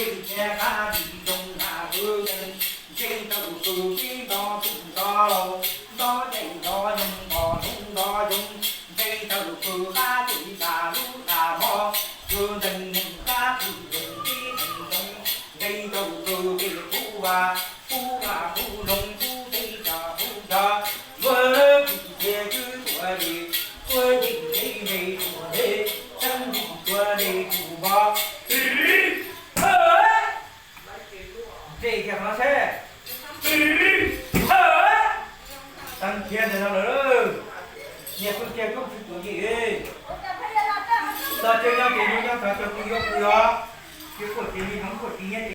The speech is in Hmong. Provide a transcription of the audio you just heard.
Ntxhais qab ris zoo na kwv nkeeg, ntxhais tawm kws peb nto tub nto laus, nto caij nto nyoog nto hnub nto yoog, ntxhais tawm kws qab tij tas lub tas hmo, kwv nkeeg neeg qab tij neeg teb neeg zoo, ntxhais tawm kws peb qub vaj qub vaj qub loog qub teb tsa qub nta, ua lawv kwv tias kwv tuaj li, ua ncees ncees nce tuaj li, txheeb ncees tuaj li tus npo. Nce kiag qhov no seb. Teeb kiag ntawm no lawm. Niag pw kiag koob tsw tuam yim. Txog caw nyob ces nyob nyob, txog caw pw yuav pw os. Ces kuj tsis li hmoov kuj tsis nyiaj ces